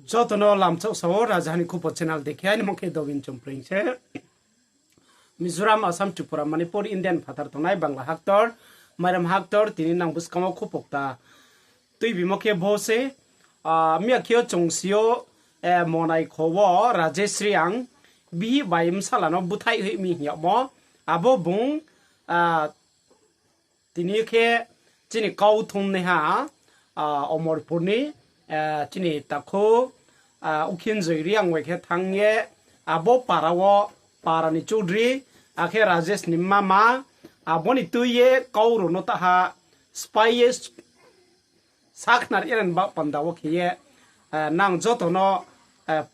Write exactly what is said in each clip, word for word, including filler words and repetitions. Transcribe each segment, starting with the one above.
Joto no lamchak sao, Rajaha ni Khupo channel dekhe, aini mung khe Dobin Chompreng se. Mizoram, Assam, Tripura, Manipur, Indian phathar tongnai Bangla haktor, Mairam haktor, tini nang buskang wo khupo kta tuibimo khe bo se, ah, miya khe yo chung si yo, eh, Monaikho wo Rajesh Reang, bihih bai bsala no búthaih hoih mi hing yagmo, abo bung, ah, tini khe chini kau thumnaiha, ah, Omorpur ni, eh, chini takhu, ah, Ukhinjoi Reang bai khe thanng ye, abo para wo, para ni Chaudhary, akhe Rajesh ni mama, abo ni tui ye kau rao no taha spái ye, sakhnari ya ni baoh panda wo khe ye, eh, nang joto no, eh,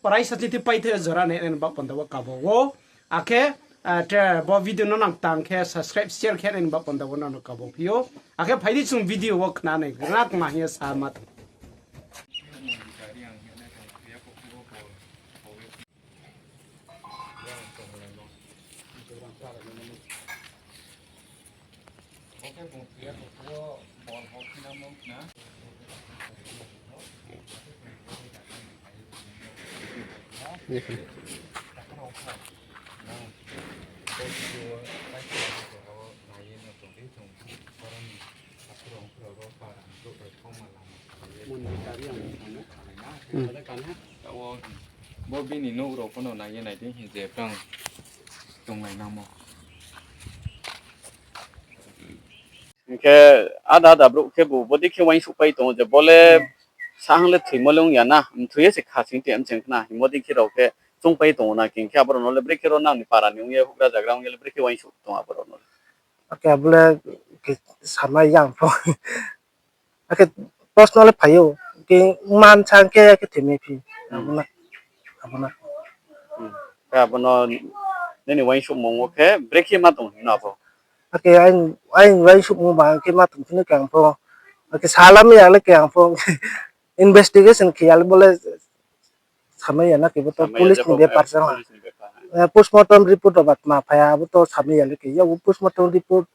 raisa chiti paithe jora nai ni baoh panda wo kabo ou. Akhe, eh, tre bo video no nang tang khe subscribe, share khe nai ni baoh panda wo nang no kabo phi ou. Akhe phai di chung video wo khna nai, gra kma hing ye sa ma tong. Bo bini nouh rao pho no nai ye nai di hing je brang tonglai nangmo. Hing khe ada ada brouh khe bo bodei khe uaingsouhpai tong ou je bo le sahang le thoimo le ong ya na, mthoi ye se kha sing te mcheng khna hingmo dei khe rao khe choungpai tong ou na, hing khe abo rao no le brekhe ro nang ni para ni ong ye houhgra zagra ong ye le brekhe uaingsouh tong abo rao no le. Akhe abo le khe samai yang pho. Akhe personal le phai ou, khe man sa khe, akhe thoi mai phi. Abo no, abo no. Khe abo no nini uaingsouhmung wo khe brekhe ma tong hing no abo. Akhe aini, aini uaingsouhmung ba khe ma tong phi no khe ang pho. Akhe salamai ya le khe ang pho. Investigation khe ya le bo le samai ya na khe bo to police ni bepar se. Postmortem report rao ba tma phai ha abo to samai ya le khe. Yabo postmortem report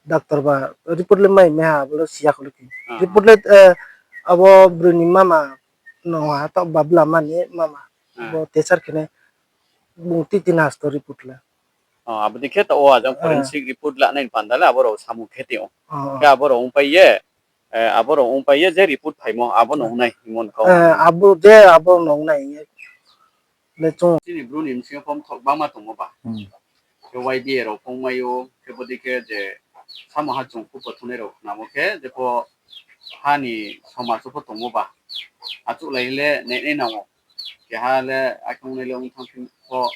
doctor ba report le mai mai ha abo le si ya kho le khe. Report le, abo broi ni mama no ha taoh babla mani mama. Bo teacher khe nai bung titi nasto report le. Abo dei khe taoh wo ajang forensic report lanai ni panda le abo rao samung khe tong ou. Khe abo rao ongpai ye, abo rao ongpai ye je report phaimo abo no ong nai hingmo ni kau. Abo je abo no ong nai hing ye le chung. Chini Bru ni bsing yo pho mthoh gbangma tongmo ba. Khe Y B A rao pho ongmai ou, khe bodei khe je samo ha chung khupo thungnai rao khnamo khe, jepho ha ni somaj wo pho tongmo ba. Achouhlai le nainai nang ou. Keha le akhe ongnai le ong thanng phi pho,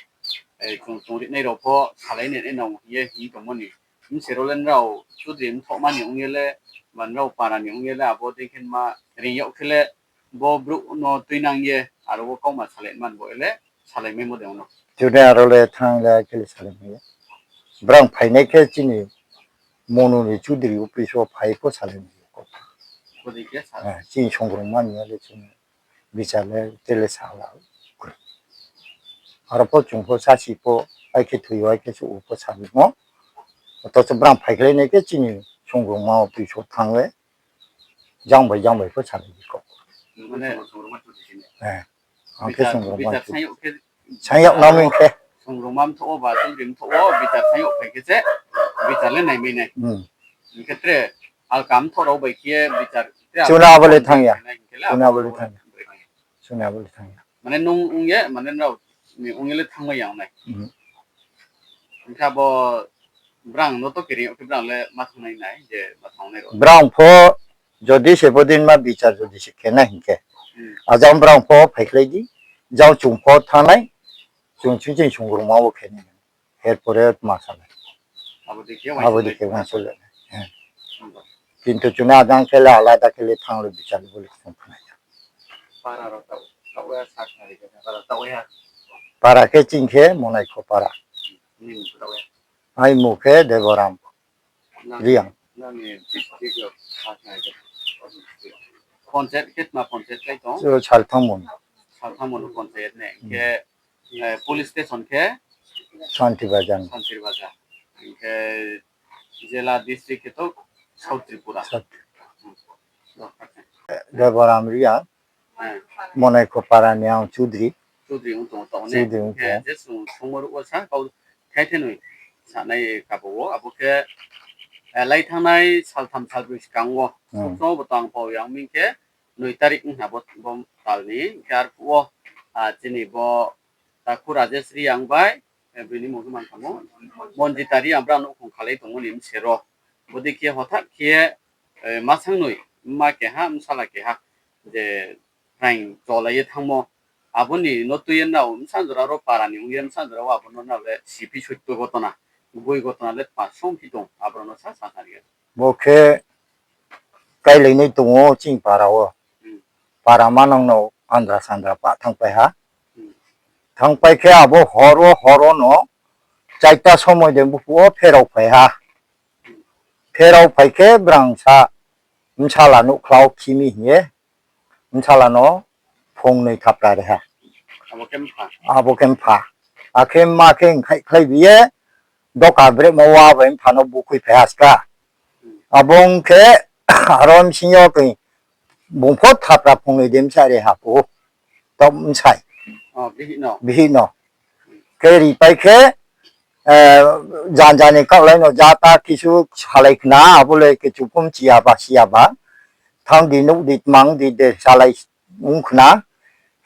chung chung rinai rao pho salai nainai nang ou hing ye hing tongmo ni. Bse rao le nrao chudri mthohma ni ong ye le, ba nrao para ni ong ye le, abo dei khe ma reing yag khe le, bo brouh no tuinang ye, aro wo kauma salai man bo le, salai maimo de ong no. Chudri aro le thanng le akhe le salai mai ya. Brang phainai khe chini Monu ni chudri office wo phai pho salai mai ya. Chini songrongma ni ya le chini bichar le tele sala. Aro pho chung pho sasi pho, ai khe thoi ou, ai khe souh ou pho salai mo. Oto se brang phaikhlai nai khe chini songrongma office wo thanng le, jang bai jang bai pho salai di kau. Ang khe songrongma, saing yag nang mi khe. Songrongma mthoh wo ba chudri mthoh wo bichar saing yag phai khe se bichar le naimai nai. Hing khe tre alka mthoh rao bai khe bichar, chuna abo le thanng ya. Chuna abo le thanng ya. Chuna abo le thanng ya. Mane nung ong ye, mane nrao ni ong ye le thanngmai ya ong nai. Hing khe abo brang no to kering yag khe brang le ma thanng nai nai je ma thanng nai rao. Brang pho jodi se bodei ma bichar jodi se khe nai hing khe, ajang brang pho phaikhlai di, jang chung pho thanng nai, chung ching ching songrongma wo khe nai. Her pore ma salai. Abo dei khe uaingsouh le nai. Kintu chuna ajang khe le alada khe le thanng le bichar le bo le chung khnai ya. Para khe ching khe Monaikho para. Ai mung khe Deboram Reang. Salthangmon. Police station khe Santir Bazar. Hing khe jela district khe to South Tripura. Deboram Reang. Monaikho para ni ang Chudri. Chudri ong tong, tong ne. Chudri ong tong. Je chung sungmo ruh wo sa kau thai thai noi sanai kabo wo, abo khe, lai thanngnai saltham salbroi skang wo, sokchong bo tang pau yang ming khe, noi tarik ong ha bo, bo tal ni, khe arphuh wo, chini bo, takhu Rajesh Reang bai, bini mung khe man thamo, Monjita Reang brang nouhkhong khalai tongmo ni bse ro. Bodei khe hothat khe, masangnoi, mma keha, bsala keha, je raing cholai ye thanngmo, abo ni no tui ye nrao bsa jora ro para ni ong ye bsa jora wo abo no nrao le siphi soitto gotona, boi gotona le tma songphi tong, abo rao no sa sa sari. Bo khe káilainai tong ou chini para wo. Para manang no andra sandra pah thanngpai ha. Thanngpai khe abo hor wo, hor wo no chaita somoi de buphuh wo pherao phai ha. Pherao phai khe brang sa bsala nouhkhla wo khi mi hing ye bsala no phung noi thapra ri ha. Abo khe mpha. Akhe mma khe nkhaihkhlai bi ye doka brehmo wa bai mpha no bukhui phai ha ska. Abo ong khe aro bsing yo khe bung pho thapra phung noi de bsa ri ha phu. Taoh bsai. Bihih no. Khe ripai khe, janja ni kaohlai no jata kisu salai khna, abo le kichu pho mchi ya ba, si ya ba. Thanng di, nuh di, tmang di de salai ong khna.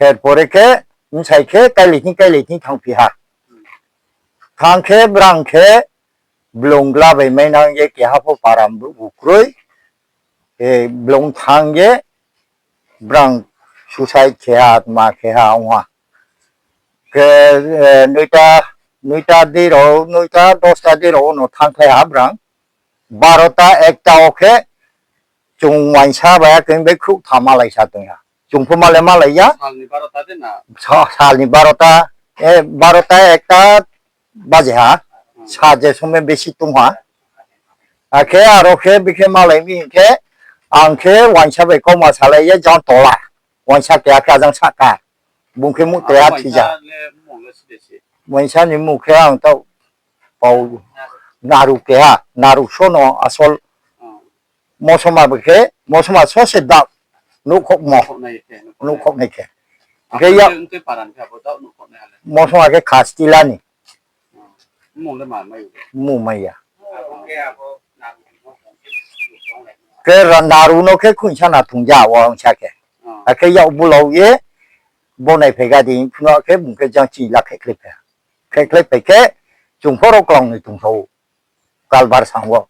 Her pore khe, bsai khe, káilai thing, káilai thing thanngphi ha. Thanng khe, brang khe, blung gla bai mainang ye keha pho para brouh bu kroi. Blung thanng ye, brang suicide khe ha, tma khe ha ong ha. Khe, noita, noita dei rao, noita dosta dei rao no thanngkhlai ha brang. Barota ekta wo khe chung uaingsa bai akhe bai khrouh tha malai sa tong ya. Chung pho malai malai ya. Sal ni barota, barota ekta baje ha. Sa je somoi besi tong ha. Akhe aro khe bikhe malai mi hing khe, ang khe uaingsa bai kauma salai ye jang tola. Uaingsa keha khe ajang sahka. Bung khe muh tre a thija. Uaingsa ni mmung khe ang taoh pau Naru keha, Naru so no asol. Mosoma bai khe, mosoma so se da nouhkhouhmo. Nouhkhouhnai khe. Khe ya, mosoma khe khastila ni. Mmung mai ya. Khe Naru no khe khuinsa na thungja wo ongsa khe. Akhe yak bulao ye, bo naiphai ga di phno khe bung khe jang chini la khekhlai phai. Khekhlai phai khe, chung pho ro klang noi tongsa ou. Kalbar sang wo.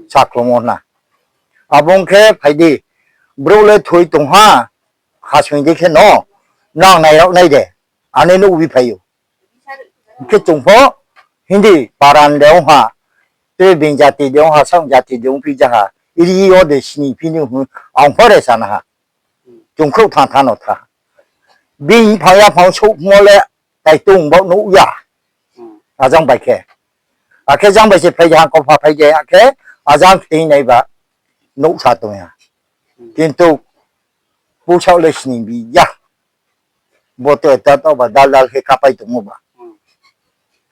Saklomo na. Abo ong khe phai di. Brouh le thoi tong ha. Khasoi di khe no. Nang nai rao nai de. Ane nouh bi phai ou. Khe chung pho. Hindi paran de ong ha. Tre being jati de ong ha, saong jati de ong phi ja ha. Iri yo de sini phi ni hing. Ang pho re sana ha. Chung khrouh thang thang no tha. Bini phang ya phang souhmo le tai tong baoh nuh ya. Ajang bai khe. Akhe jang bai se phai de, hangkopha phai de, akhe ajang kthing nai ba nuh sa tong ya. Kintu pusaoh le sning bi ya. Bo to eta taoh ba dal dal khe kapai tongmo ba.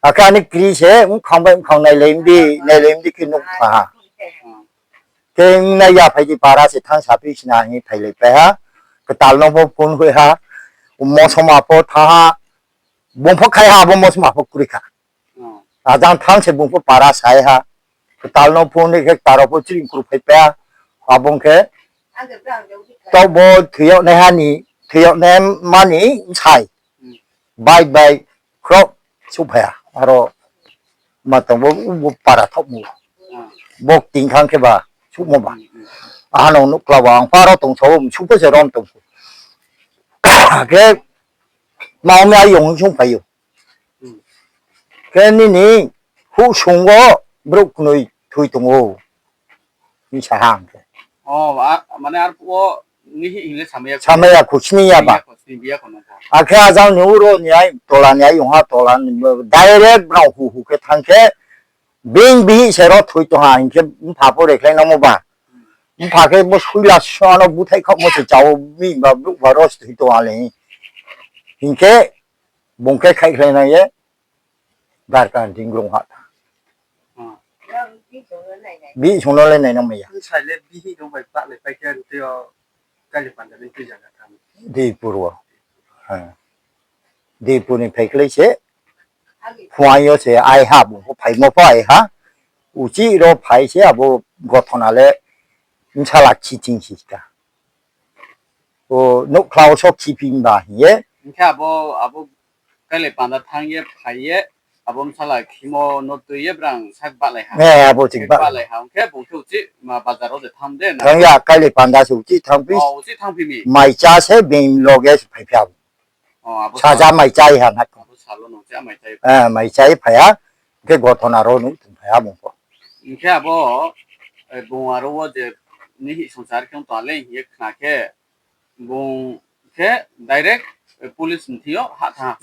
Akhe ani kri se mkhang bai mkhang nailai mdi, nailai mdi khe nuh tha ha. Khe nai ya phai di para se thanng saphi sina hing phailai pai ha. Ktal no pho phone hoih ha. Mosoma pho thanng ha. Bung pho khai ha, abo mosoma pho kroi kha. Ajang thanng se bung pho para sai ha. Ktal no phone ni khe ktal rao pho chring kru phai pai ha. Abo ong khe taoh bo thoi yag naiha ni, thoi yag naima ni bsai. Bai bai khroh souhphai ha. Aro ma tong bo, bo para thaohmo. Bo kting khang khe ba, souhmo ba. Aha no nuhkla ba, ang pha ro tong sa ou, msu pho se rom tong sa ou. Khe, ma ong mi ayong sungphai ou. Khe nini houhsung wo brouh knoi thoi tong ou. Hing sa ha ang khe. Samai ya kho sini ya ba. Akhe ajang ni uro ni ai, tola ni ayong ha, tola ni direct brao hu hu khe thanng khe, being bihih se ro thoi tong ha hing khe mpha pho rekhlai nangmo ba. Mpha khe bo suila sua no búthaih khaohmo se chao mi ba brouh ba ro se thoi tong ha le hing. Hing khe bung khe khaihkhlai nai ye darkar ding grong ha tha. Bihih sung no le nai nang mai ya. Dipur wo. Dipur ni phaikhlai se. Phuaing yo se aiha bung pho phaimo pho aiha. Uchih ro phai se abo gothona le bsala khi ching si ta. O nouhkhla wo so khiphi ba hing ye. Hing khe abo, abo kailai panda thanng ye phai ye, abo bsala khimo no tui ye brang sak bahlai ha. Abo ching bahlai ha. Hing khe bung khe uchih ma bazar wo de thanng de na? Thanng ya, kailai panda se uchih thanngphi. Uchih thanngphi mi? Maichá se being loge se phaiphi ha. Saja maichá ha na. Maichá phai ha, hing khe gothona ro nuh tong phai ha bung pho. Hing khe abo, bung aro wo je nihih songchar khe tong le hing ye khna khe, bung khe direct police ni thing yo hah tha,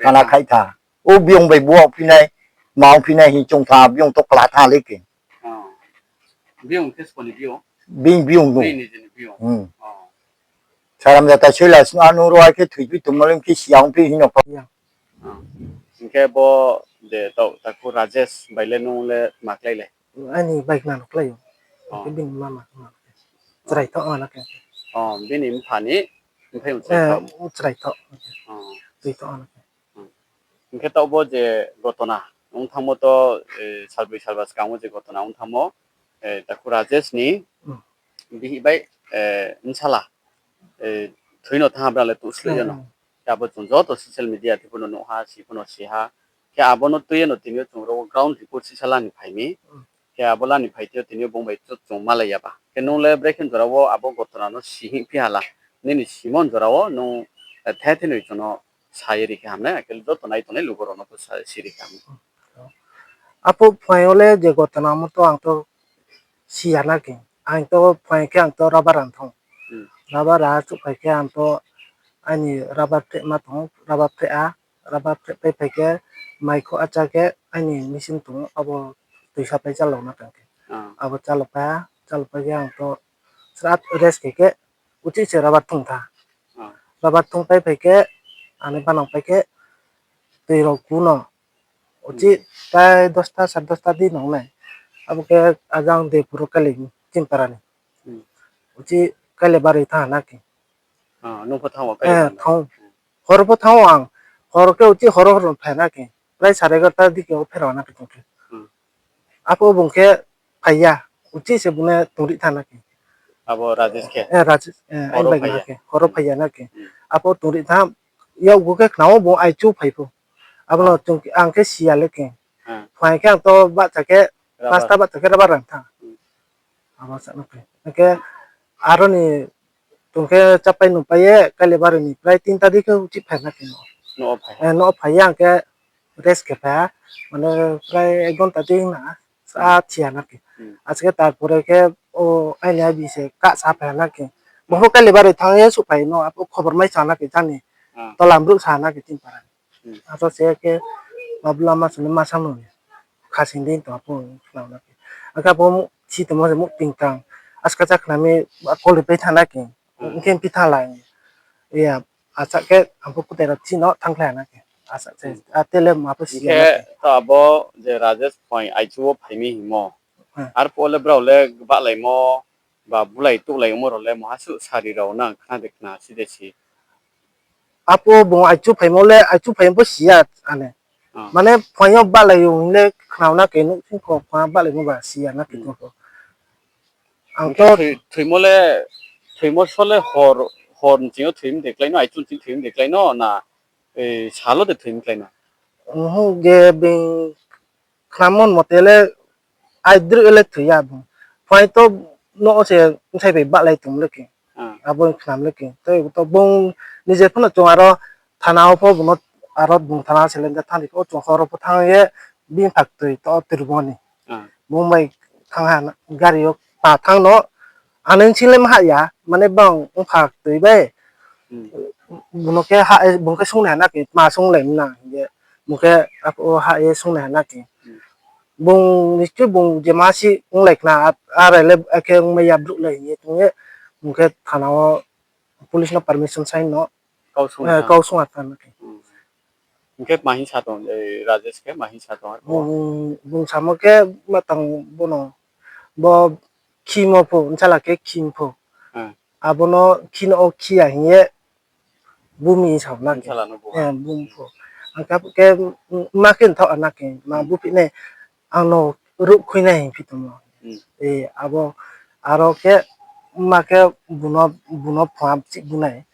thana khaih tha. O biyong bai bo phinai, ma ongphinai hing choung tha, biyong to kla tha le khe. Biyong khe sbo ni biyong? Bini biyong no. Saram jata soila sung anung ro ai khe thoiphi tongmo le khe siya ongphi hing no kau. Hing khe bo je taoh takhu Rajesh bai le nung le tma klái le? Aini bai khna no klái ou. Khe bini mama khna. Chrai tho ana khe. Bini mpha ni mphai chrai tho. Chrai tho. Tui tho ana khe. Hing khe taoh bo je gotona ong thanngmo to, salbroi salba skang wo je gotona ong thanngmo, takhu Rajesh ni bihih bai bsala thoi no thanng ha bra le tuh sloih yo no. Khe abo chung joto social media thing pho no nuh ha, si pho no si ha. Khe abo no tui ye no tini yo chung ro ground report sisa la ni phai mi. Khe abo la ni phai thing yo tini yo bung bai chung malai ya ba. Khe nung le brekhe jora wo abo gotona no si hing phi ha la. Nini simon jora wo nung the the noi chung no sa ye ri khe ham nai, akhe joto nai tongnai lugo rao no pho si ri khe ham. Aphuh phuaing yo le je gotona mo to ang to si ya na khe. Ang to phuaing khe ang to rubber rang thanng. Rubber ra chuhphai khe ang to aini rubber phrehma tong, rubber phreh a, rubber phrehpai phai khe mai kho acha khe aini machine tong, abo toisa pai chálao na tong khe. Abo chálao pai ha, chálao pai khe ang to srat rest khe khe uchih se rubber thung tha. Rubber thungpai phai khe, ani banang pai khe, tui rao ku no. Uchih tai dosta, sare dosta di nang nai. Abo khe ajang Depur wo kailai Chimpara ni. Uchih kailai baroi thanng ha na khe. Hor pho thanng ou ang. Hor khe uchih horo hor no phai na khe. Prai sare egarota di khe o pherao na khe tong khe. Aphuh bung khe phai ya. Uchih se bung le tongri tha na khe. Abo Rajesh khe? Aini bai na khe. Horo phai ya na khe. Aphuh tongri tha. Yakgu khe khna ou bung aichu phai pho. Abo no chung, ang khe si ya le khe. Phuaing khe ang to bahcha khe, pasta bahcha khe rubber rang tha. Abo sa no khe. Khe aro ni tong khe chápai nungpai ye, kailai baroi ni prai tinta di khe uchih phai na khe no. No phai ya ang khe rest khe phai ha. Mane prai ek ghonta di na, sa thi ya na khe. Aske tarpore khe, o aini abi se kasa phai ha na khe. Bo pho kailai baroi thanng ye suhphai no, abo khobor mai sa na khe jani. Tola brouh sa na khe Chimpara ni. Aro se khe babla ma suni ma samo ni. Khasing di tong aphuh khna na khe. Akhe aphuh si tongmo se muh pingkang. Aska cha khna mi, koli pai thanng na khe. Hing khe phi thanng la. Iya, asa khe ang pho kutai rao chini no thanngkhlai ha na khe. Asa se, a tele ma pho si ya na khe. To abo je Rajesh phuaing aichu wo phai mi hingmo. Arphuh le brao le gbalaimo, ba bulai touhlaimo rao le muha suh sari rao nang khna de khna si de si. Aphuh bung aichu phaimo le, aichu phaimo pho si ya ane. Mane phuaing yo balai yo hing le khna na khe, nouhsing kho phuaing balaimo ba si ya na khe tong pho. Ang khe thoimo le, thoimo so le hor nching yo thoi mi de klái no, aichu nching thoi mi de klái no na, sal wo de thoi mi klái no? Hing khe being khnamo mote le aidroih le thoi ya bung. Phuaing to no se bsai bai bahlai tong le khe. Abo khnam le khe. To bung nije pho no chung aro thana wo pho bung no aro bung thana se le thanng ri pho chung horo pho thanng ye bini phaktoi to tuibo ni. Bung bai thanng ha gari yo pa thanng no. Ani sing le ma hah ya, mane bang ongpha toi bai. Bung no khe, bung khe sungnai ha na khe, tma sunglai mi na hing ye. Bung khe aphuh wo hah ye sungnai ha na khe. Bung nischoi bung je ma si onglai khna, are le akhe ongmai ya brouh le hing ye tong ye. Bung khe thana wo police no permission sai no kau sung ha tha na khe. Hing khe tma hing sa tong, Rajesh khe tma hing sa tong? Bung samo khe ma tang bo no, bo khimo pho, bsala khe khim pho. Abo no khino wo khi ya hing ye bumi sao na khe. Bung pho. Ang khe, khe, ma khe nthaoh na khe, ma buphi nai, ang no ruhkhui nai hing phi tongmo. Abo, aro khe, ma khe, bung no, bung no phua chih bu nai,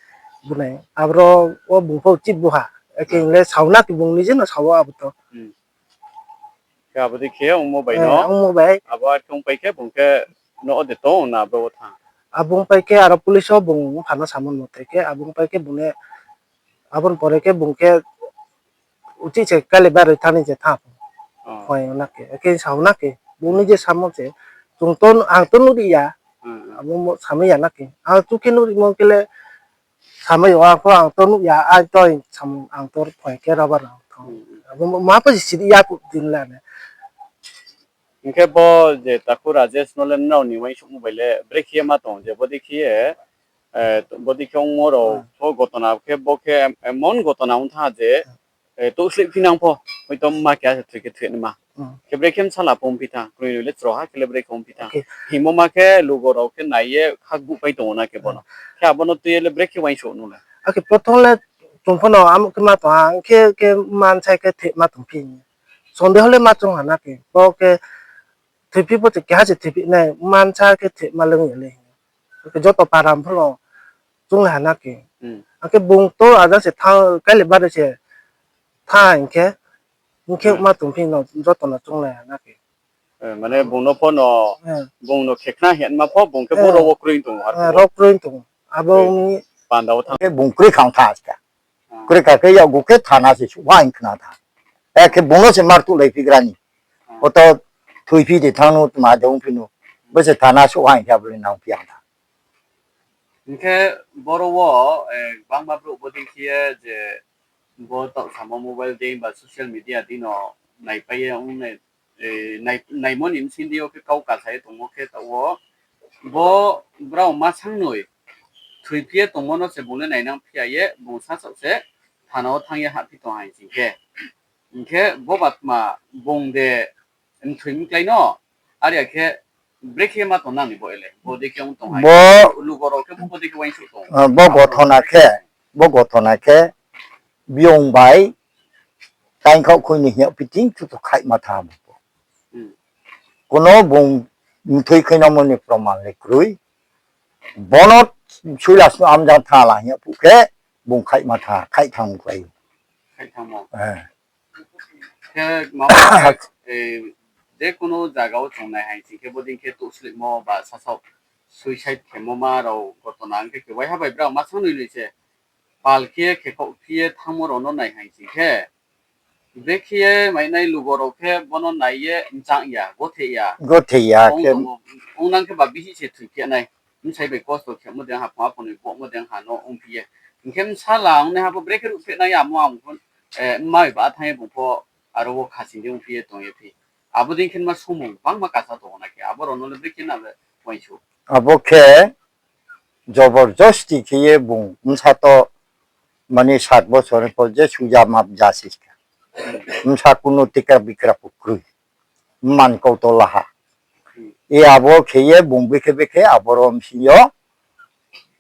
bu nai. Aboro wo bung pho chih bu ha. Akhe le sao na khe bung nije no sao abo to. Khe abo dei khe ongmo bai no, ongmo bai. Abo ar khe ongpai khe bung khe no ode tong na abo wo thanng. Abo ongpai khe aro police wo bung mpha no samo mote khe abo ongpai khe bung le, abo ni pore khe bung khe uchih se kale baroi thanng ni se thanng. Phai na khe, khe sao na khe, bung ni je samo se, chung to, ang to nuhri ya, abo samai ya na khe, ang chu khe nuhrimo khe le, samai yo ang pho ang to nuh ya, ang to, ang to phai khe rubber ang thanng. Abo ma pho si siri ya phuh din la ne. Hing khe bo je takhu Rajesh no le nrao ni uaingsouhmo bai le brekhe ye ma tong je bodei khe ye, bodei khe ongmo rao pho gotona khe bo khe emon gotona ong tha je, touhsleih phi nang pho, hoito ma keha se thoi khe thoi naima. Khe brekhe bsala pho ongphi tha, kroi noi le chro ha khe le brekhe ongphi tha. Hingmo ma khe lugo rao khe nai ye khakbuhpai tong ou na khe bo no. Khe abo no tui ye le brekhe uaingsouh nu le. Akhe prothom le chung pho no amo khe ma tong ha, ang khe, khe mansa khe thoi ma tongphi. Sondeho le ma choung ha na khe, bo khe thoiphi pho se keha se thoiphi nai, mansa khe thoi ma le ong ya le. Akhe joto para pho no chounglai ha na khe. Akhe bung to ajang se thanng, kale baroi se thanng hing khe, hing khe ma tongphi no joto no chounglai ha na khe. Mane bung no pho no, bung no khekhna hingma pho bung khe bo ro wo kroi tong ou, ro kroi tong ou. Abo ni panda wo thanng khe bung kroi kha tha ska. Kroi kha khe yakgu khe thana se suh ha hing khna tha. Akhe bung no se mar tuhlai phi gra ni. Oto thoiphi de thanng nu, tma de ongphi nu. Bo se thana suh ha hing khe abo le nangphi ang tha. Hing khe boro wo, gbangma brouh bodei khe ye je bo taoh samo mobile dei ba social media dei no naipai ye ong nai, naimo ni bsing dei yo khe kau kasa ye tongmo khe taoh wo bo brao ma sangnoi thoiphi ye tongmo no se bung le nainang phi ya ye bung sasaoh se thana wo thanng ye hahphi tong hai sing khe. Hing khe bo ba tma bung de mthoi mklái no, are ya khe brekhe ma tong nang ni bo ele, bodei khe ong tong hai. Bo lugo rao khe bo bodei khe uaingsouh tong. Bo gothona khe, bo gothona khe, biong bai, taingkhaoh khui ni hing yag phi ting thu to khaihma tha bo. Kono bung mthoi khainamo ni proman le kroi. Bono suilas no amjang tha la hing yag phuh khe, bung khaihma tha, khaih thanng klái. Khe, je kuno zaga wo chung nai hai sing khe bodei khe touhsleihmo ba sasaoh suicide khemo ma rao gotona ong khe khe waiha bai brao ma sangnoi noi se pal khe ye khekhaoh phi ye thanngmo rao no nai hai sing khe, brekhe ye mainai lugo rao khe bono nai ye mchang ya, gothe ya. Ong nang khe ba bihih se thoi khe nai. Bsai bai kosto khemo dei ha, phung aphung ni bohmo dei ha no ongphi ye. Hing khe bsala ongnaiha pho brekhe ruhphreh nai amo ang pho, mma bai ba thanng ye bung pho aro wo khasing dei ongphi ye tong ye phi. Abo dei khe ma sumung bangma kasa tong ou na khe, abo rao no le brekhe na le uaingsouh. Abo khe joborjosti khe ye bung bsa to mani sat bosor ni pho je suja map ja si kha. Bsa kuno tikra bikra pho kroi. Mman kau to la ha. E abo khe ye bung bikhe bikhe aboro bsing yo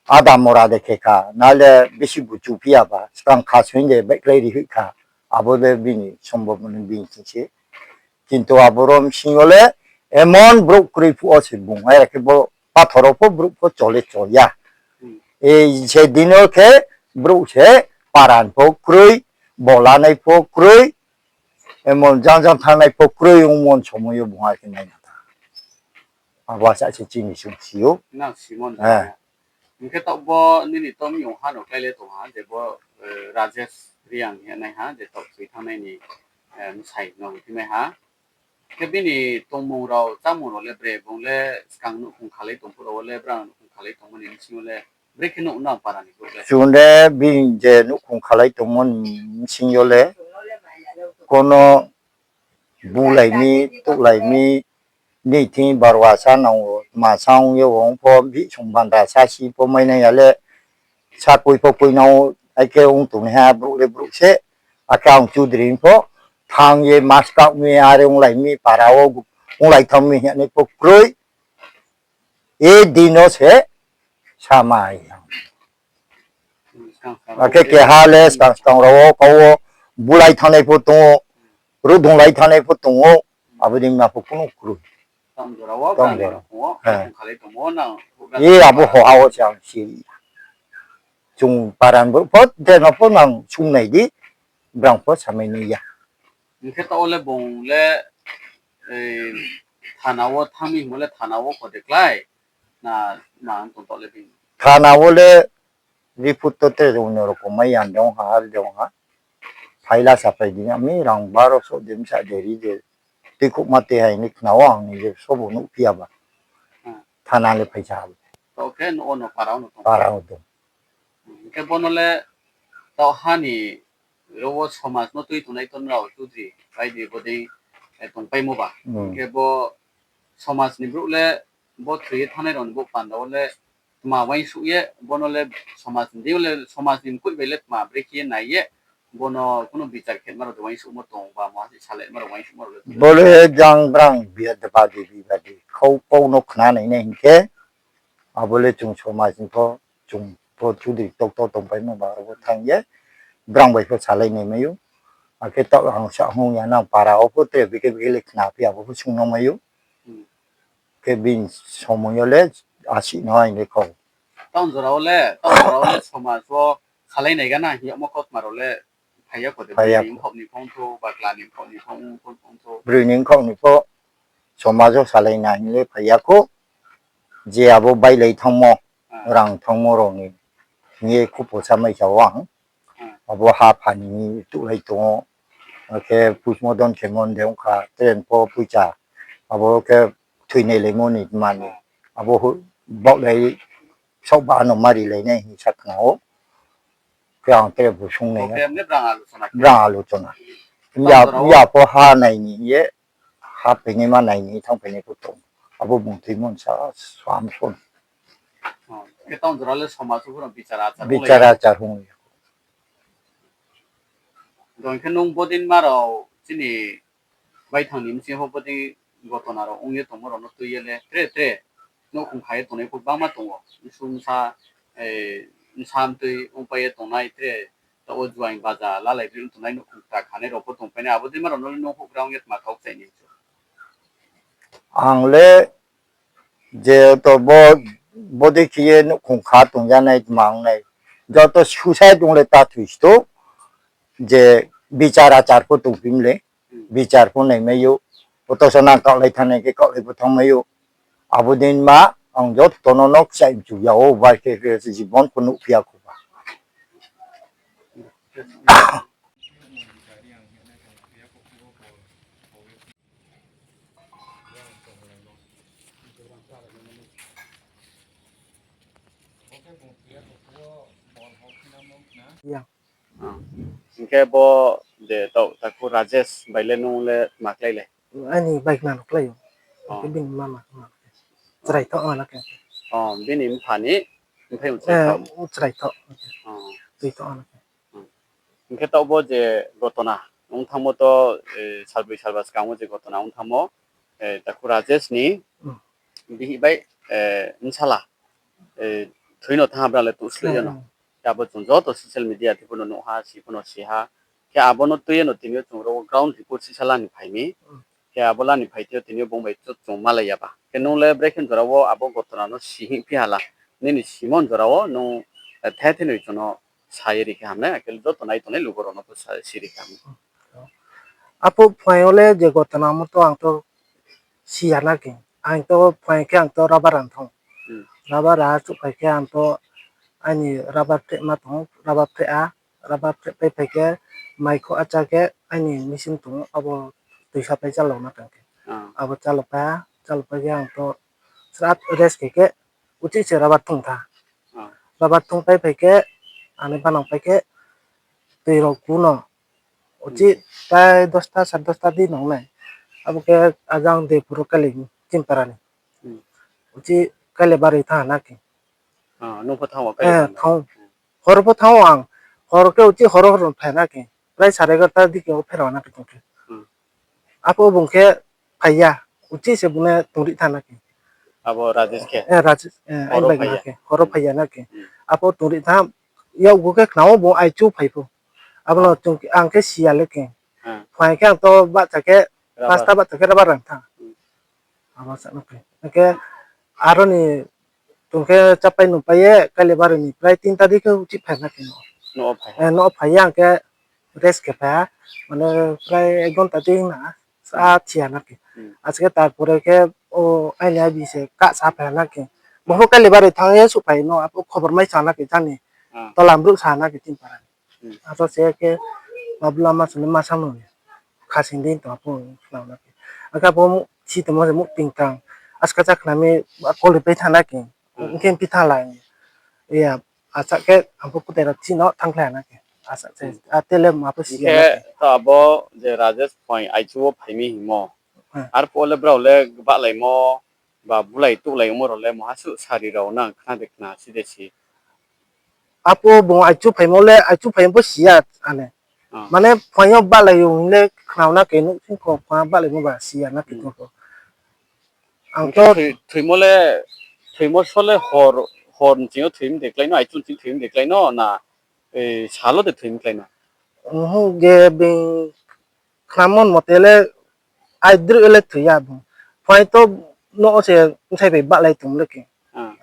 ada mora de khe kha, na le bisi buchu phi ya ba, skang kha soing de baihkhlai ri hoih kha, abo le bini sombhob ni bini sing se. Kintu aboro bsing yo le emon brouh kroi phuh wo se bung, are khe bo pathor wo pho brouh pho chole chol ya. E se din yo khe brouh se paran pho kroi, bolanai pho kroi, emon jang jang thanngnai pho kroi ongmo ni somoi yo bung are khe nai na tha. Abo asa se chini sung si ou. Hing khe taoh bo nini to miyong ha no klái le tong ha, je bo, Rajesh Reang hingnaiha, je taoh thoi thanngnai ni, bsai no thimai ha. Khe bini tongmung rao, chámung rao le bre, bung le skang nouhkhong khalai tong phuh rao wo le, brang nouhkhong khalai tongmo ni bsing yo le, brekhe nuh nang para ni brouh le? Chung le bini je nouhkhong khalai tongmo ni bsing yo le, kono bulai mi, touhlai mi, ni thing barwa sa nang ou, tma sa ong ye ong pho, bihih song bandra sa si pho mainai ya le, sa koi pho koi nang ou, ai khe ong tongnaiha brouh le brouh se, akhe ang chudri pho, thanng ye maskau mi, are onglai mi, para wo onglai thanng mi hing ye nai pho kroi. E din no se, Samai. Akhe keha le skang skang rao wo kau wo bulai thanngnai pho tong ou, rudunglai thanngnai pho tong ou, abo dei ma pho kuno kroi. Tang jora. E, abo hoha wo se ang siri ya. Chung paran bo pho, de no pho nang sungnai di, brang pho samai nai ya. Hing khe taoh wo le bung le, thana wo thanng mi hingmo le thana wo kho de klái, na ma tong taoh le bini? Thana wo le report to tre onno rokom mai ya de ong ha, ar de ong ha. Phaila saphai di, ami rang baro so de, bsa de, ri de, tuikhouhma te hai ni khna wo ang ni je sobo nuhphi ya ba. Thana le phaisa ha. Taoh khe no, para wo tong. Hing khe bono le taoh ha ni ro wo somaj no tui tongnai to nrao chudri pai di bodei tongpaimo ba. Hing khe bo somaj ni brouh le bo thoi ye thanngnai rao ni bo panda wo le tma uaingsouh ye, bono le somaj ni deing yo le, somaj ni mkoih bai le tma brekhe ye nai ye, bono kuno bichar khe ma rao de uaingsouhmo tong ba, ma se salai ma rao uaingsouhmo rao le tong. Bo le jang brang biyadi badi bibadi khau kau no khna nai nai hing khe, abo le chung somaj ni pho, chung pho chudri tokto tongpaimo ba, abo thanng ye, brang bai pho salai nai mai ou. Akhe taoh ang sa hung ya nang para wo pho tre bikhe bikhe le khna phi, abo pho sung no mai ou. Khe bini somoi yo le asi no aini kho. Taoh jora wo le, taoh jora wo le somaj wo salai nai gana hing yagmo kautma rao le phai ya kho de, broi ni mkhaoh ni phongtho, bakla ni mkhaoh ni phongtho. Broi ni mkhaoh ni pho somaj wo salai na hing le phai ya kho. Je abo bailai thanngmo, rang thanngmo rao ni hing ye khupo samai sa o ang. Abo ha pha ni tuhlai tong ou. Akhe postmortem khemo de ong kha, train pho poicha. Abo khe thoinailaimo ni mani. Abo baohlai saohba no marilai nai hing sa khna ou. Khe ang tre bo sung nai. Brang alochona. Ya pho ha nai ni ye, ha phainaima nai ni thanngphainai pho tong. Abo bung thoimo sa, sam son. Bichar achar hung ya. Dong khe nung bodei ma rao chini baithang ni bsing pho bodei gotona rao ong ye tongmo rao no tui ye le tre tre nouhkhong kha ye tongnai pho gbangma tong ou. Bsa, bsa mtui ongpai ye tongnai tre, taoh wo juaing baja lalai bri ong tongnai nouhkhong kta khanai rao pho tongpai nai, abo dei ma rao no le nung houhgra ong ye tma kau kchai ni chu? Ang le je to bo, bodei khe ye nouhkhong kha tong ya nai tma ong nai. Joto suicide ong le ta thoi sto, je bichar achar pho tongphi mle, bichar pho naimai ou, poto so nang kaohlai thanngnai khe kaohlai pho thanngmai ou. Abo dei ma ang joto no no kchai mchu ya ou, bai khe khe jibon pho nuhphi ya kho ba. Hing khe bo je taoh takhu Rajesh bai le nung le tma klái le? Aini bai khna no klái ou. Hing khe bini mama khna no khe. Chrai tho ma na khe. Bini mpha ni mphaiyong chrai tho. Chrai tho. Tui tho ma na khe. Hing khe taoh bo je gotona ong thanngmo to, salbroi salba skang wo je gotona ong thanngmo, takhu Rajesh ni bihih bai bsala thoi no thanng ha brang le tuh sleh yo no. Khe abo chung joto social media thing pho no nuh ha, si pho no si ha. Khe abo no tui ye no tini yo chung ro wo ground report sisa la ni phai mi. Khe abo la ni phai thing yo tini yo bung bai chung malai ya ba. Khe nung le brekhe jora wo abo gotona no si hing phi ha la. Nini simon jora wo nung the the noi chung no sa ye ri khe ham nai, akhe joto nai tongnai lugo rao no pho si ri khe ham nai. Aphuh phuaing yo le je gotona mo to ang to si ya na khe. Ang to phuaing khe ang to rubber rang thanng. Rubber ra chuhphai khe ang to aini rubber phrehma tong, rubber phreh a, rubber phrehpai phai khe mai kho acha khe aini machine tong, abo toisa pai chálao na tang khe. Abo chálao pai ha, chálao pai khe ang to srat rest khe khe uchih se rubber thung tha. Rubber thungpai phai khe, ani banang pai khe, tui rao ku no. Uchih prai dosta, sare dosta di nang nai. Abo khe ajang de puro kali Chimpara ni. Uchih kali baroi thanng na khe. Hor pho thanng o ang. Hor khe uchih hor hor phai na khe. Prai sare egarota di khe o pherao na khe tong khe. Aphuh bung khe phai ya. Uchih se bung le tongri thanng na khe. Abo Rajesh khe? Eh, Rajesh, eh, aini bai phai ya khe, horo phai ya na khe. Apho tongri tha, yakgu khe khna wo bung aichu phai pho. Abo no chung, ang khe si ya le khe. Phai khe ang to bahcha khe, pasta bahcha khe rubber rang tha. Abo sa no khe. Khe aro ni tong khe chápai nungpai ye, Kailabari ni prai tin ta di khe uchih phai na khe no. Eh, no phai ye ang khe rest khe phai ha. Mane prai ek ghonta di na, sa thi ya na khe. Ache khe tarpore khe, o, aini abi se kahsa phai ha na khe. Bo pho Kailabari thanng ye suhphai no, abo khobor mai sa na khe jani. Tola brouh sa na khe tin para ni. Aro se khe, ma bla ma sung ni ma sa no. Khasing di tong pho khna na khe. Akhe abo si tongmo se muh ting tang. Aska cha khna mi, koli pai tha na khe. Hing khe phi tha la. Iya, acha khe ang pho kutai rao chini no thanngkhlai ha na khe. Acha se, a tele ma pho si ya na khe. To abo je Rajesh phai aichu wo phai mi hingmo. Arphuh wo le brao le bahlaimo, ba bulai tuhlaimo rao le maha suh sari rao nang khna de khna si de si. Apho bung aichu phaimo le, aichu phaimo pho si ya ane. Mane phai yo bahlai yo hing le khna na khe, nouhsing kho phai bahlaimo ba si ya na khe tong pho. Ang khe thoimo le, thoimo so le hor, hor nching yo thoi mi de klái no, aichu nching thoi mi de klái no, na, sal wo de thoi mi klái no. Ge bini khnamo mote le, aidroih le thoi ya bung. Phai to no se bsai bai bahlai tong le khe.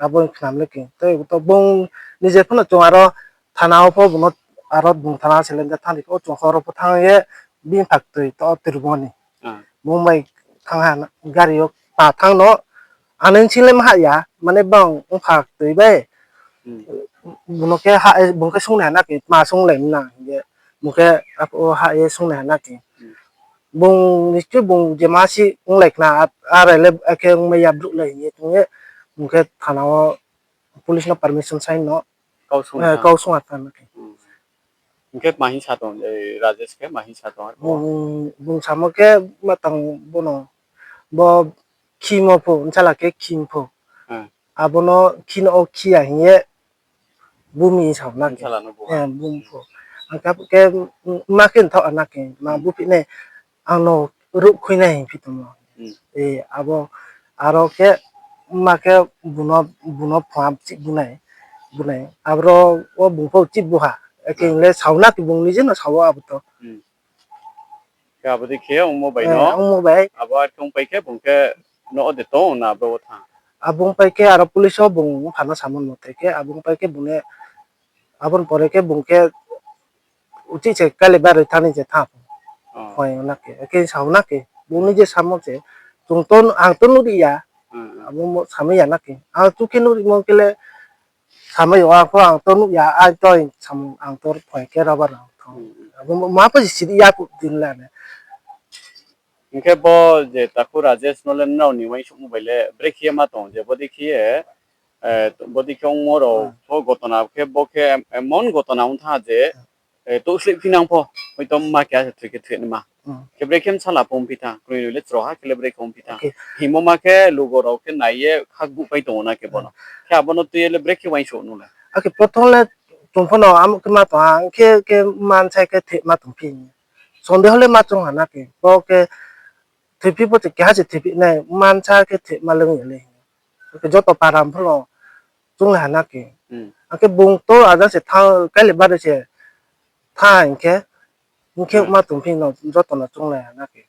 Abo khnam le khe. Tei to bung nije pho no chung aro thana wo pho bung no aro bung thana se le thanng di pho chung horo pho thanng ye bini phaktoi to turbo ni. Bung bai thanng ha gari yo pa thanng no. Ani nching le ma hah ya, mane bang ongpha toi bai. Bung no khe ha, bung khe sungnai ha na khe, ma sunglai mi na hing ye. Bung khe aphuh wo hah ye sungnai ha na khe. Bung nischoi bung je ma si onglai khna, a, are le akhe ongmai ya brouh le hing ye tong ye. Bung khe thana wo police no permission sai no. Kau sung ha tha na khe. Hing khe ma hing sa tong, Rajesh khe ma hing sa tong arphuh? Bung samo khe ma tang bo no, bo khimo pho, bsala khe khim pho. Abo no khino o khi ya hing ye bumi sa na khe. Bumi pho. Ang khe, khe, ma khe nthaoh na khe, ma buphi nai, ang no ruh khui nai hing phi tongmo. Abo, aro khe, ma khe bung no, bung no phua chih bu nai, bu nai. Aboro wo bung pho chih bu ha. Akhe le sao na khe bung nije no sao abo to. Khe abo dei khe ongmo bai no, ongmo bai. Abo ar khe ongpai khe bung khe no de tong na abo wo thanng? Abo ongpai khe aro police wo bung mpha no samo mote khe, abo ongpai khe bung ne, abo ni pore khe bung khe uchih se Kailabari thanng ni se thanng. Phai na khe, akhe sao na khe, bung ni je samo se, chung to, ang to nuhri ya, abo samo ya na khe, ang chu khe nuhrimo khe le, samai yo ang pho ang to nuh ya, ang to samung ang to phai khe rubber rang thanng. Abo ma pho si siri ya phuh din la ne. Hing khe bo je takhu Rajesh no le nrao ni uaingsouhmo bai le brekhe ye ma tong je bodei khe ye, bodei khe ongmo rao pho gotona khe bo khe emon gotona ong tha je, touhsleih phinang pho, hoito ma keha se thoi khe thoi naima. Khe brekhe bsala pho ongphi tha, kroi noi le chroha khe le brekhe ongphi tha. Hingmo ma khe lugo rao khe nai ye khakbuhpai tong ou na khe bo no. Khe abo no tui ye le brekhe uaingsouh nung le. Akhe prothom le chung pho no amo khe ma tong ha, hing khe, khe mansa khe thoi ma tongphi. Sondeho le ma choung ha na khe, bo khe thoiphi pho se keha se thoiphi nai, mansa khe thoi ma le ong ya le. Akhe joto para pho no chounglai ha na khe. Akhe bung to ajang se thanng, Kailabari se thanng hing khe, hing khe ma tongphi no joto no chounglai ha na khe.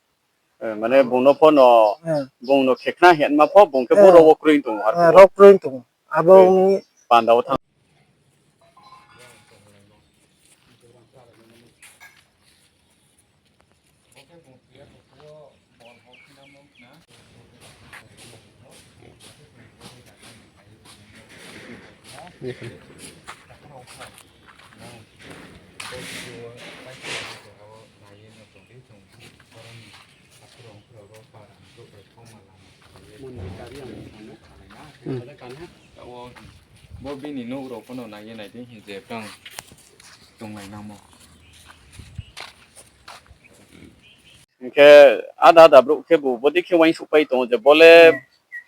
Mane bung no pho no, bung no khekhna hingma pho bung khe boro wo kroi tong ou, aro kroi tong ou. Abo ni panda wo thanng. Bo bini nouh rao pho no nai ye nai di hing je brang tonglai nangmo. Hing khe ada ada brouh khebu bodei khe uaingsouhpai tong ou je bo le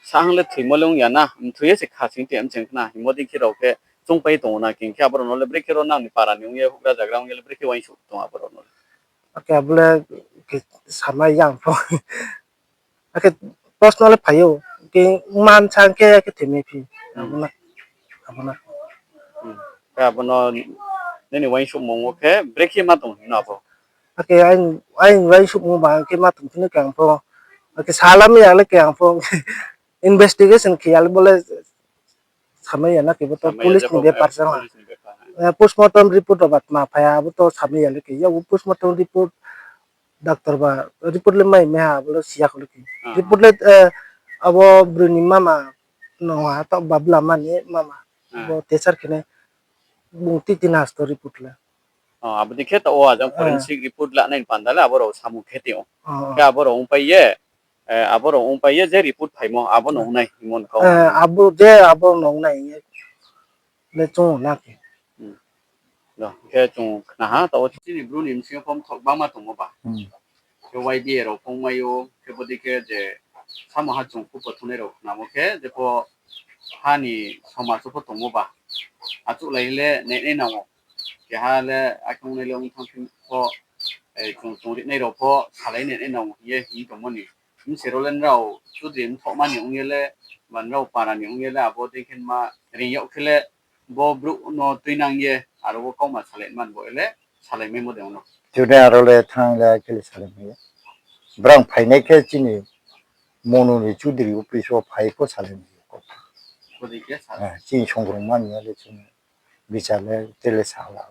sahang le thoimo le ong ya na, mthoi ye se kha sing te mcheng khna hingmo dei khe rao khe choungpai tong ou na khe, hing khe aborao no le brekhe rao nang ni para ni ong ye houhgra zagra ong ye le brekhe uaingsouh tong aborao no le. Akhe abo le khe samai yang pho. Akhe personal le phai ou, Ke man sa khe, khe thoi mai phi. Abo na. Abo no nini uaingsouhmung wo khe brekhe ma tong hing no abo? Akhe aini, aini uaingsouhmung ba khe ma tong phi no khe ang pho. Akhe salamai ya le khe ang pho. Investigation khe ya le bo le samai ya na khe bo to police ni bepar se. Postmortem report rao ba tma phai ha, abo to samai ya le khe. Yabo postmortem report, doctor ba report le mai mai ha, abo le si ya kho le khe. Report le, abo broi ni mama, no ha, taoh babla mani mama. Bo teacher khe nai, bung titi na sto report le. Abo dei khe taoh wo ajang forensic report lanai ni panda le abo rao samung khe tong ou. Khe abo rao ongpai ye, abo rao ongpai ye je report phaimo abo no ong nai hingmo ni kau. Abo je abo no ong nai hing ye le chung na khe. Khe chung khna ha, taoh wo chini Bru ni bsing yo pho mthoh gbangma tongmo ba. Khe Y B A rao phongmai ou, khe bo dei khe je samo ha chung khupo thungnai rao khnamo khe, jepho ha ni somaj wo pho tongmo ba. Achouhlai le nainai nang ou. Keha le akhe ongnai le ong thanng phi pho, chung chung rinai rao pho salai nainai nang ou hing ye hing tongmo ni. Bsero le nrao chudri mthohma ni ong ye le, ba nrao para ni ong ye le, abo dei khe ma reing yag khe le, bo brouh no tuinang ye, aro wo kauma salai man bo le, salai maimo de ong no. Chudri aro le thanng le khe le salai mai ya. Brang phainai khe chini Monu ni chudri office wo phai pho salai mai ya. Chini songrongma ni ya le chini bichar le tele sala.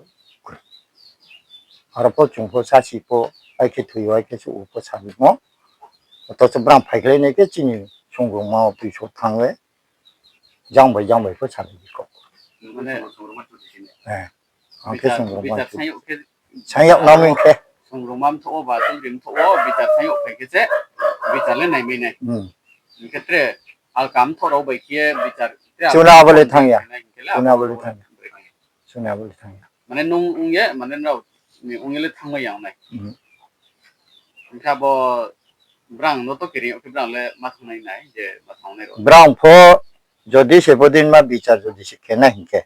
Aro pho chung pho sasi pho, ai khe thoi yo, ai khe suh pho salai mo. Oto se brang phaikhlai nai khe chini songrongma office wo thanng le, jang bai jang bai pho salai di kau. Ang khe songrongma, saing yag nang mi khe. Songrongma mthoh wo ba, chudri mthoh wo, bichar saing yag phai khe se, bichar le naimai nai. Hing khe tre, alka mthoh rao bai khe ye bichar, chuna abo le thanng ya. Chuna abo le thanng ya. Mane nung ong ye, mane nrao ni ong ye le thanngmai ya nai. Hing khe abo brang no to kering yag khe brang le ma thanngnai nai, je ma thanngnai rao. Brang pho jodi se bodin ma bichar jodi se khe nai hing khe,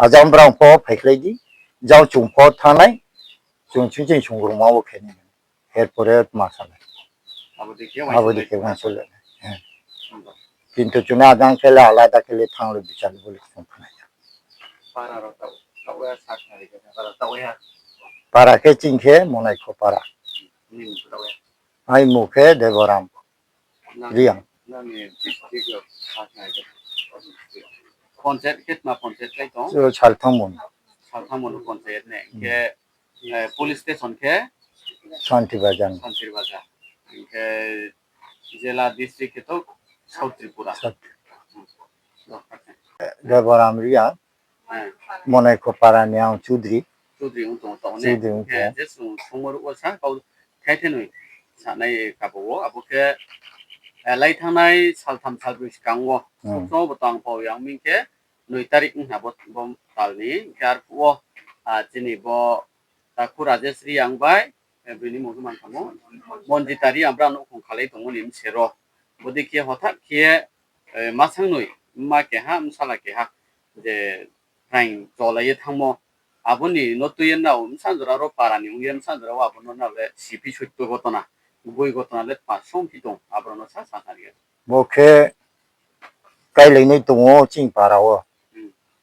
ajang brang pho phaikhlai di, jang chung pho thanng nai, chung chini songrongma wo khe nai. Her pore tma salai. Abo dei khe uaingsouhlai nai. Kintu chuna ajang khe le alada khe le thanng le bichar le bo le chung khna ya. Para khe ching khe Monaikho para. Ai mung khe Deboram Reang. Salthangmon. Police station khe Santir Bazar. Hing khe jela district khe to South Tripura. Deboram Reang, Monaikho para ni ang chudri. Chudri ong tong, je chung songmo ruh wo sa kau thai thai noi sanai kabo wo, abo khe lai thanngnai saltham salbroi skang wo, sokno bo tang pau yang ming khe noi tarik ong ha bo, bo tal ni, hing khe arphuh wo chini bo takhu Rajesh Reang bai, bini mung khe man khamo, Monjita Reang brang nouhkhong khalai tongmo ni bsero. Bodei khe hothat khe, masang noi, mma keha, bsala keha, je train cholai ye thanngmo. Abo ni no tui ye nrao bsa jora ro para ni ong ye bsa jora wo abo no nrao le siphi soitto gotona, boi gotona le tma songphi tong, abo rao no sa sa sa ri. Bo khe kailainai tong ou chini para wo.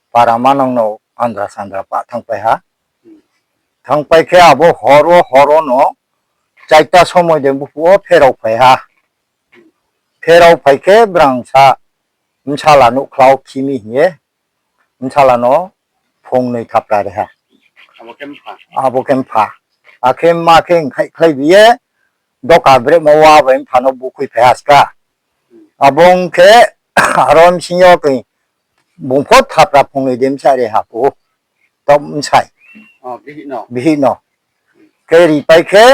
Para manang no andra sandra pah thanngpai ha. Thanngpai khe abo hor wo, hor wo no chaita somoi de buphuh wo pherao phai ha. Pherao phai khe brang sa bsala nouhkhla wo khi mi hing ye bsala no phongnoi thapra ri ha. Abo khe mpha. Akhe mma khe nkhaihkhlai bi ye doka brehmo wa bai mpha no bukhui phai ha ska. Abo ong khe aro bsing yo khe bung pho thapra phongnoi de bsa ri ha pho. Taoh bsai. Bihih no. Khe ripai khe,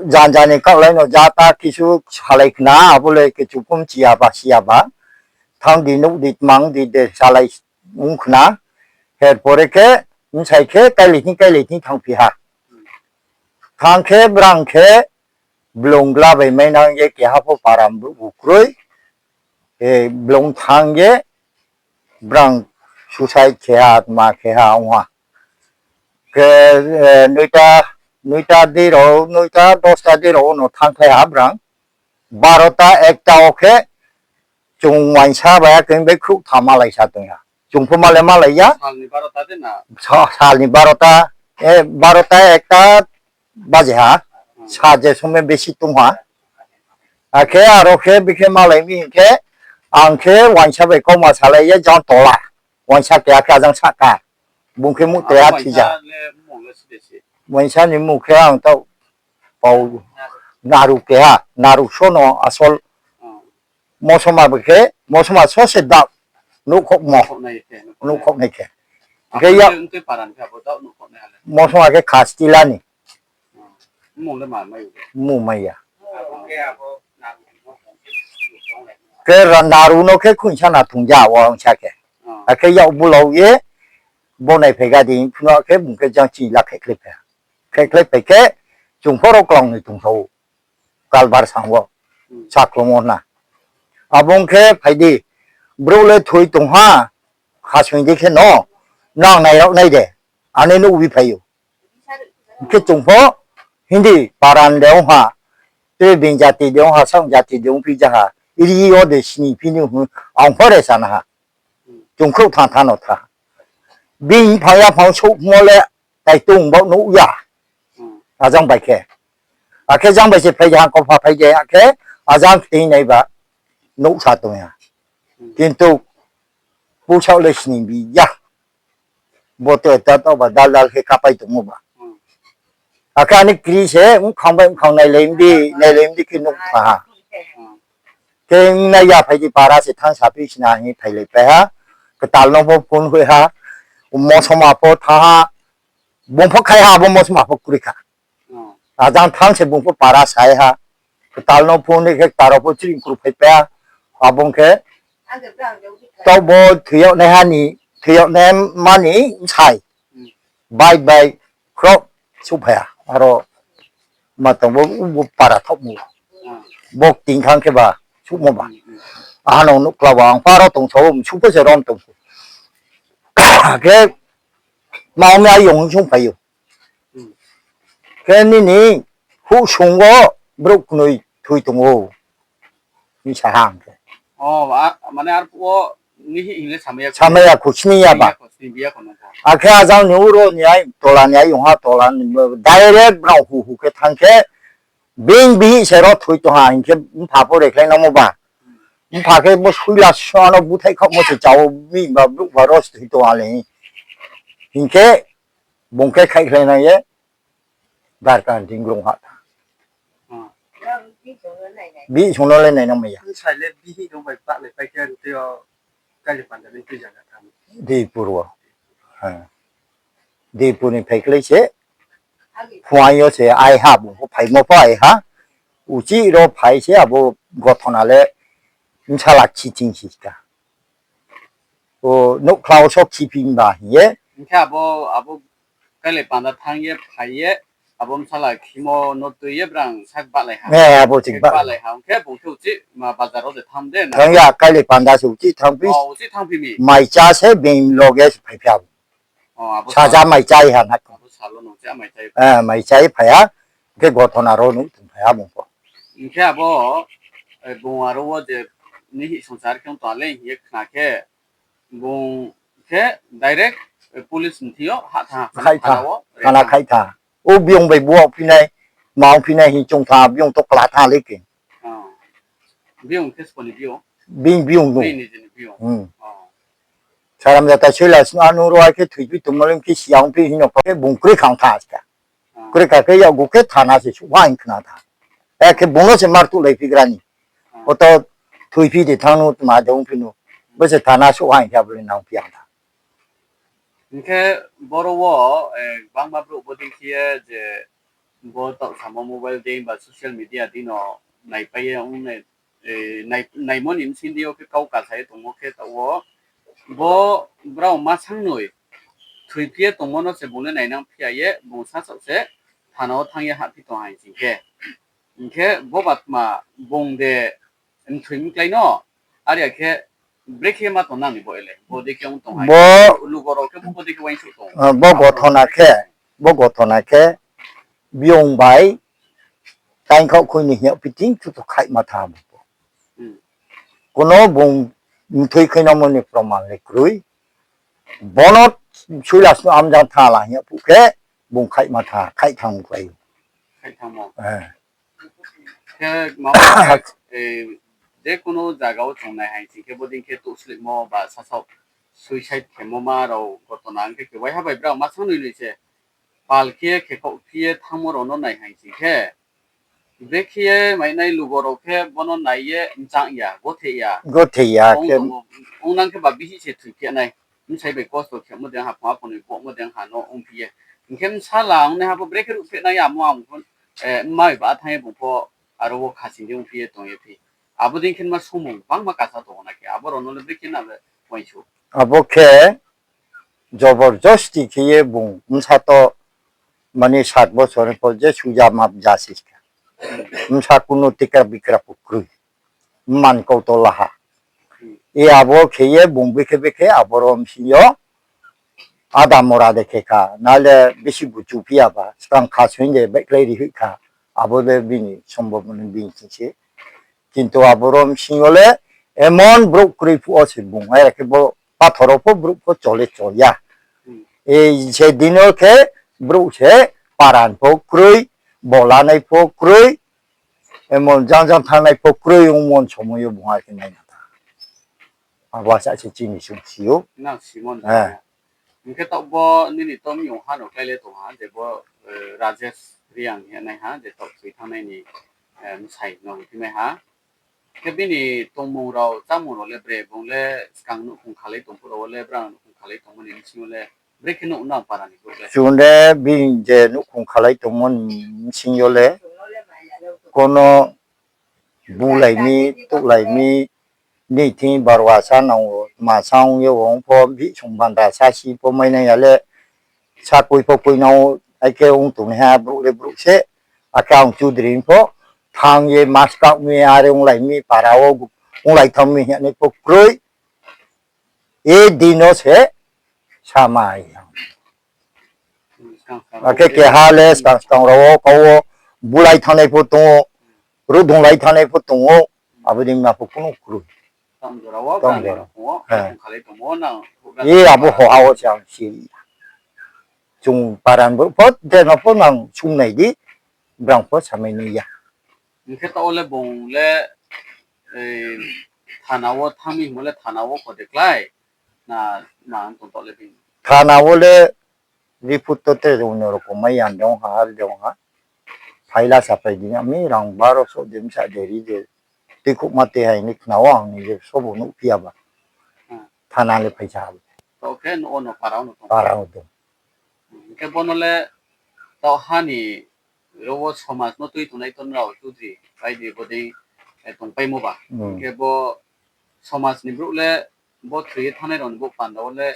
janja ni kaohlai no jata kisu salai khna, abo le kisu pho mchi ya ba, si ya ba. Thanng di, nuh di, tmang di de salai ong khna. Her pore khe, bsai khe kailai thing, kailai thing thanngphi ha. Thanng khe, brang khe, blung gla bai mainang ye keha pho para bu kroi. Blung thanng ye, brang suicide khe ha, tma khe ha ong ha. Khe, noita, noita dei rao, noita dosta dei rao no thanngkhlai ha brang. Barota ekta wo khe chung uaingsa bai ya khe bai khrouh tha malai sa tong ya. Chung pho malai malai ya. Sal ni barota de na? Sa-, sal ni barota, eh, barota ekta baje ha. Sa je somoi besi tong ha. Akhe aro khe bikhe malai mi hing khe, ang khe uaingsa bai kauma salai ye jang tola. Uaingsa keha khe ajang sahka. Bung khe muh te a thija. Uaingsa ni mmung khe ang taoh pau Naru keha, Naru sono asol. Mosoma bo khe, mosoma so se da nouhkhouhmo. Nouhkhouhnai khe. Khe ya, mosoma khe Khastila ni. Mmung mai ya. Khe ra-, Naru no khe khuinsa na thungja uaingsa khe. Akhe yak bulao ye, bo naiphai ga di, phnuh khe bung khe jang chini la khekhlai phai. Khekhlai phai khe, chung pho ro klang ni tongsa ou. Kalbar sang wo. Sakhlong wo na. Abo ong khe phai di, brouh le thoi tong ha, khasoing di khe no, nang nai rao nai de, ani nouh bi phai ou. Hing khe chung pho, Hindi paran de ong ha, tre being jati de ong ha, saoh jati de ongphi ja ha, ri yo de sini phi ni hing, ang pho re sana ha. Chung khrouh thanng thanng no tha. Bini phang ya phang souhmo le tai tong baoh nuh ya. Ajang bai khe. Akhe jang bai se phai de ha, kopha phai de ha khe, ajang kthei nai ba nuhsa tong ya. Kintu pusaoh le sning bi ya. Bo to ta taoh ba dal dal khe kapai tongmo ba. Akhe ani kri se bkhang bai bkhang nailai mdi, nailai mdi khe nuh tha ha. Khe nai ya phai di para se thanng saphi sina hing phailai pai ha. Ktal no pho phone hoih ha. Mosoma pho thanng ha. Bung pho khai ha, abo mosoma pho kroi kha. Ajang thanng se bung pho para sai ha. Ktal no phone ni khe ktal rao pho chring kru phai pai ha. Abo ong khe taoh bo thoi yag nai ha ni, thoi yag nai ma ni bsai. Bai bai khrouh souhphai ha. Aro ma tong bo, bo para thaohmo. Bo kting khang khe ba, souhmo ba. Aha no nuhkla ba, ang pha ro tong sa ou, msu pho se rom tong. Khe ma ong mi ayong hing sungphai ou. Khe nini houhsung wo brouh knoi thoi tong ou. Hing sa ha ang khe. Samai ya kho, sning ya ba. Akhe ajang ni uro ni ai, tola ni ai, yong ha tola ni, direct brao hu hu khe thanng khe, bini bihih se ro thoi tong ha hing khe, mpha pho rekhlai nangmo ba. Mpha khe bo suila sua no búthaih khaohmo se chao mi ba brouh ba ro se thoi tong ha le. Hing khe, bung khe khaihkhlai nai ye, darkar ding grong ha tha. Bihih sung no le nainang mai ya. Dipur wo. Dipur ni phaikhlai se. Phuaing yo se ai ha, bung pho phaimo pho ai ha. Uchih ro phai se abo gothona le bsala khiching si ka. O, nuhkhla wo so khiphi ba hing ye. Hing khe abo, abo kailai panda thanng ye phai ye, abo bsala khimo no tui ye brang sak bahlai ha. Abo ching bahlai ha, hing khe bung khe uchih ma bazar wo de thanng de na? Thanng ya, kailai panda se uchih thanngphi. Maicha se being loge se phaiphi abo. Saja maichá ha na. Maichá phai ha, hing khe gothona ro nuh tong phai ha bung pho. Hing khe abo, bung aro wo je nihih songchar khe ong tong le hing ye khna khe, bung khe direct police mthing yo hah tha, thana khaih tha. O biyong bai buaoh phi nai, ma ongphi nai hing choung tha, biyong to kla tha le khe. Bini biyong no. Saram jata soila sna nung ro ai khe thoiphi tongmo le khe siya ongphi hing no pha khe bung kroi khang tha ska. Kroi kha khe yakgu khe thana se suh ha hing khna tha. Akhe bung no se mar tuhlai phi gra ni. Oto thoiphi de thanng no tma de ongphi no. Bo se thana suh ha hing khe abo le nangphi ang tha. Hing khe boro wo, gbangma brouh bo dei khe ye je bo taoh samo mobile dei ba social media dei no naipai ye ong, naimo ni bsing dei yo khe kau kasa ye tongmo khe taoh wo bo brao ma sangnoi thoiphi ye tongmo no se bung le nainang phi ya ye bung sasaoh se thana wo thanng ye hahphi tong ha hing sing khe. Hing khe bo ba tma bung de mthoi mklái no, are ya khe brekhe ma tong nang ni bo ele, bo dei khe ong tong ha. Lugo rao khe bo dei khe uaingsouh tong. Bo gothona khe, bo gothona khe, biyong bai taingkhaoh khui ni hing yagphi thing chutu khaihma tha bo. Kuno bung mthoi khainamo ni proman le kroi. Bono suilas no amjang tha la hing yagphuh khe bung khaihma tha, khaih thang klái. Khaih thangmo. Khe mama, je kuno zaga wo chung nai hai sing khe bodei khe touhslehmo ba sasaoh suicide khemo ma rao gotona ong khe khe waiha bai brao ma sangnoi noi se pal khe ye khe khaoh phi ye thanngmo rao no nai hai sing khe, brekhe ye mainai lugo rao khe bono nai ye mchang ya, gothe ya. Gothe ya khe. Ong nang khe ba bihih se thoi khe nai. Bsai bai kosto khemo dei ha, phung aphung ni bohmo dei ha no ongphi ye. Hing khe bsala ongnaiha pho brekhe ruhphreh nai amo ang pho, mma bai ba thanng ye bung pho aro wo khasing di ongphi ye tong ye phi. Abo dei khe ma sumung bangma kasa tong na khe, abo rao no le brekhe na le uaingsouh. Abo khe joborjosti khe ye bung bsa to mani sat bosor ni pho je suja map ja si kha. Bsa kuno tikra bikra pho kroi. Mman kau to la ha. E abo khe ye bung bikhe bikhe aboro bsing yo ada mora de khe kha, na le bisi buchu phi ya ba, skang kha soing de baihkhlai ri hoih kha, abo le bini sombhob ni bini sing se. Kintu aboro bsing yo le emon brouh kroi phuh wo se bung, are khe bo pathor wo pho brouh pho chole chol ya. E se din yo khe brouh se paran pho kroi, bolanai pho kroi, emon jang jang thanngnai pho kroi ongmo ni somoi yo bung are khe nai na tha. Abo asa se chini sungsi ou. Hing khe taoh bo nini to miyong ha no klái le tong ha, je bo Rajesh Reang hing ye nai ha, je taoh thoi thanngnai ni bsai no hing mai ha. Khe bini tongmung rao, chámung rao le bre, bung le skang nouhkhong khalai tong phuh rao wo le, brang nouhkhong khalai tongmo ni bsing yo le, brekhe nuh nang para ni brouh le. Chung le bini je nouhkhong khalai tongmo ni bsing yo le, kono bulai mi, touhlai mi, ni thing barwa sa nang ou, ma sa ong ye ong pho, bihih song bandra sa si pho mai nai ya le, sa koi pho koi nang ou, akhe ong tongnaiha brouh le brouh se, akhe ang chudri pho, thanng ye maskang mi, are onglai mi, para wo onglai thanng mi hing ye nai pho kroi, e din no se samai. Akhe keha le skang skang rao wo kau wo bulai thanngnai pho tong ou, ruhdunglai thanngnai pho tong ou, abo dei ma pho kuno kroi. Tang jora. E abo hoha wo se ang siri ya. Chung paran brouh pho, je no pho nang sungnai di, brang pho samai nai ya. Hing khe taoh wo le bung le thana wo thanng mi hingmo le thana wo kho de klái, na ma tong taoh le bini. Thana wo le report to tre rao no rokong mai ya de ong ha, ar de ong ha. Phaila saphai di, ami rang baro soh de bsa de ri de. Tuikhouhma te hai ni khna wo ang ni je sobo nuhphi ya ba. Thana le phaisa ha. Taoh khe para wo tong. Hing khe bono le taoh ha ni ro wo somaj no tui tongnai to nrao chudri bai di bodei tongpaimo ba. Hing khe bo somaj ni brouh le bo thoi ye thanngnai rao ni bo panda wo le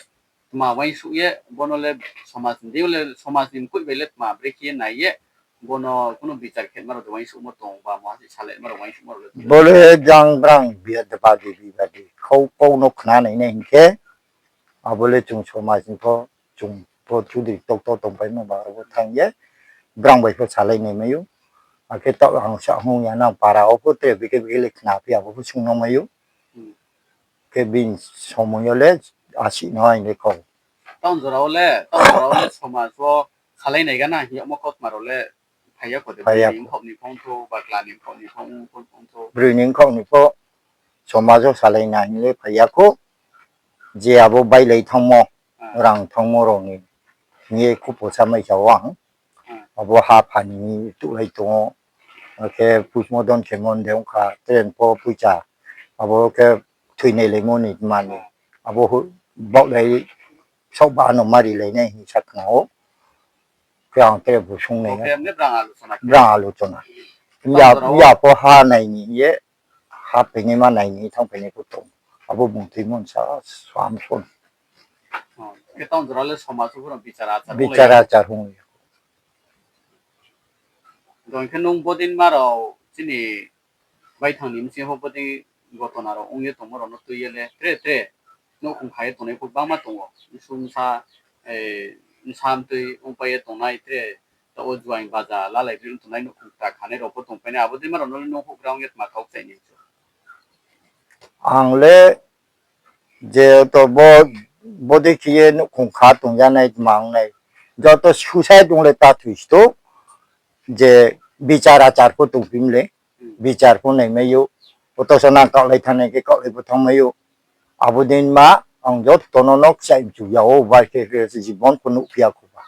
tma uaingsouh ye, bono le somaj ni deing yo le, somaj ni mkoih bai le tma brekhe ye nai ye, bono kuno bichar khe ma rao de uaingsouhmo tong ba, ma se salai ma rao uaingsouhmo rao le tong. Bo le jang brang biyadi badi bibadi khau kau no khna nai nai hing khe, abo le chung somaj ni pho, chung pho chudri tokto tongpaimo ba abo thanng ye, brang bai pho salai nai mai ou. Akhe taoh ang sa hung ya nang para wo pho tre bikhe bikhe le khna phi abo pho sung nang mai ou. Khe bini somoi yo le asi no aini kau. Taoh jora wo le, taoh jora wo le somaj wo salai nai gana hing yagmo kautma rao le phai ya kho de, broi ni mkhaoh ni pho ongthou, ba kla ni mkhaoh ni pho ongthou. Broi ni mkhaoh ni pho somaj wo salai nai hing le phai ya kho. Je abo bailai thanngmo, rang thanngmo rao ni hing ye khupo sa mai sa ou ang. Abo ha pha ni tuhlai tong ou. Akhe postmortem khemo de ong kha, train pho poicha. Abo khe thoinailaimo ni mani. Abo baohlai saohba no marilai nai hing sa khna ou. Khe ang tre bu sung nai. Brang alochona. Ya pho ha nai ni ye, ha phainaima nai ni thanngphainai pho tong. Abo bung thoimo sa sam son. Bichar achar hung ya. Hing khe nung bodei ma rao chini baithang ni bsing pho bodei gotona rao ong ye tongmo rao no tui ye le tre tre nouhkhong kha ye tongnai pho bangma tong ou. Bsu bsa, bsa mtui ongpai ye tongnai tre Taoh wo juaing baja lalai ri tongnai nouhkhong kta khanai rao pho tongpai nai, abo dei ma rao no le nung houhgra ong ye tma kau kchai ni chu? Ang le je to bo, bo dei khe ye nouhkhong kha tong ya nai tma ong nai. Joto suicide ong le ta thoi sto, je bichar achar pho tongphi mle, bichar pho naimai ou, oto so nang kaohlai thanngnai khe kaohlai pho thanngmai ou. Abo dei ma ang joto no no kchai mchu ya ou, bai khe khe se jibon pho nuhphi ya kho ba.